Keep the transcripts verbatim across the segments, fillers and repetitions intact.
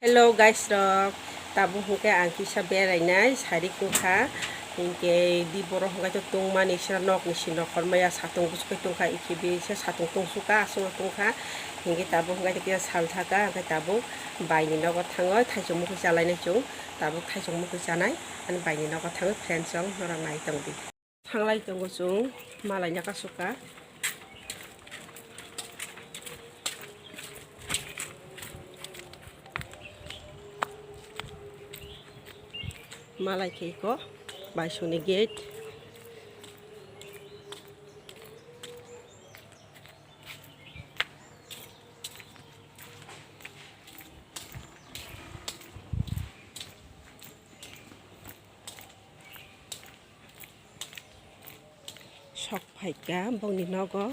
Hello guys rok, tabuk hwnkhe ang kisa berainai sari kungkha, hinkhe di borok hwnkhe to tungmani sra nokni sino khormaya satung bwswk tungkha, ikhe bisa satung tungsukha, aswkno tungkha, hinkhe tabuk hwnkhe to kisa sal thaka, hwnkhe tabuk baini nogo thangwi thaichuk mukhwi chalainai chwng, tabuk thaichuk mukhwi chanai, ani baini nogo thangwi friends rok norok nai tongdi. Thanglai tongo chwng, malai no kasuk kha. Malai khe iko baisongni gate. Sok phaikha bongni nogo,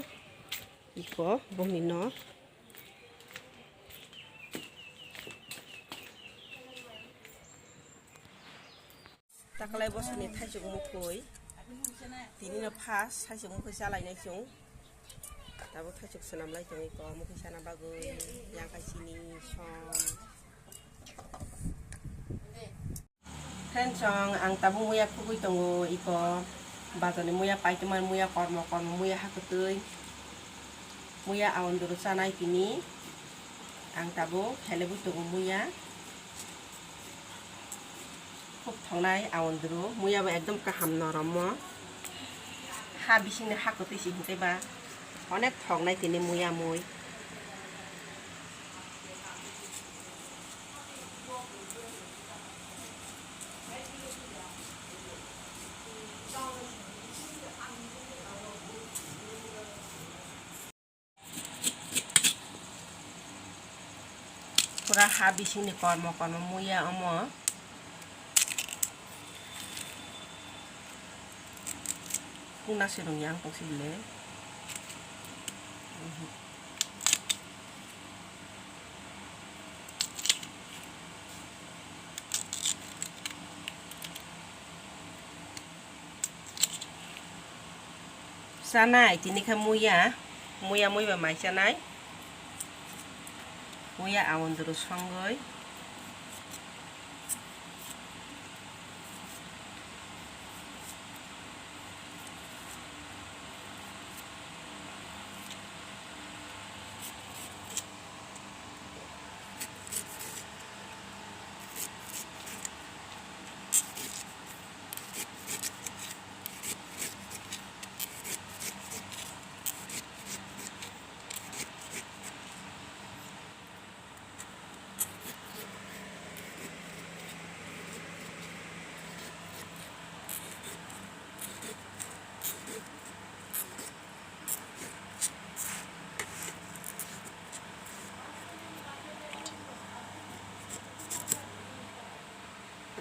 iko bongni nok. Taklai bosoni thaichuk mukhwi, tini no first thaichuk mukhwi chalainai chwng. Tabuk thaichuk swnamlai tongwi iko mukhwi sana bagwi, yang kai chini som. Friends rok, ang tabuk muya khugwi tongo, iko bazarni muya paitwmani muya kormo kormo muya hakwtwi, muya aondoro chanai tini. Ang tabuk khelebwi tongo muya, khub thoknai aondoro, muya bo ekdom kaham norommo, ha bisingni hakwtwi se hinkhe ba onek thoknai tini muya mui. Pura ha bisingni kormo kormo muya omo. Kuna sirung yang tong sibile. Chanai tini khe muya, muya mui bai mai chanai. Muya aondoro songoi.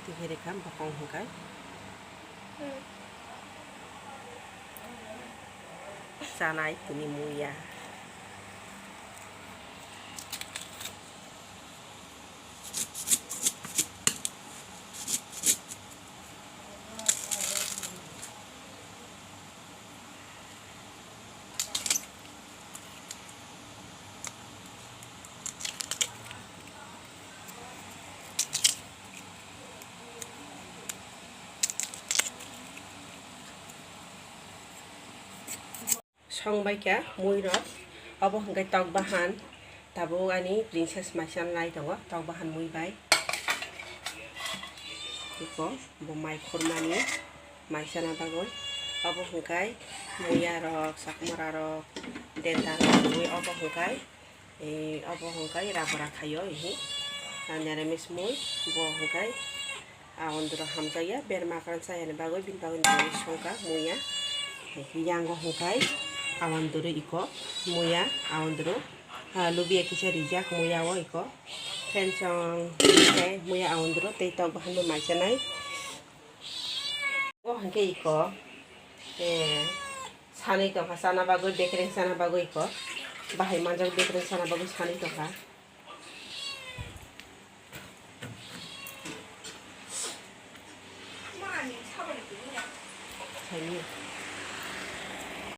Ati heri kam bokong hingkai. Chanai tini muya. Song bai kha mui rok, obo hwnkhe tok bahan, tabuk ani princess maisa nai tongo tok bahan mui bai. Eko bo mai khurmani maisa na bagwi, obo hwnkhe muya rok, chakmara rok, denta rok mui obo hwnkhe. Eh, obo hwnkhe rabra khaio, ehe. Nanya remes mui, bo hwnkhe aondoro hamjakya, berma kwran chayani bagwi, bini bagwi nini songkha muya. Yango hwnkhe aondoro iko, muya, aondoro. Ha, lubiya kisa rijak muya o iko. Phensong, tei muya aondoro, tei tok bahan bo mai chanai. O hwnkhe iko, eh, sanwi tongkha, chana bagwi, bekereng chana bagwi iko. Bahai manjak bekereng chana bagwi sanwi tongkha. Saini.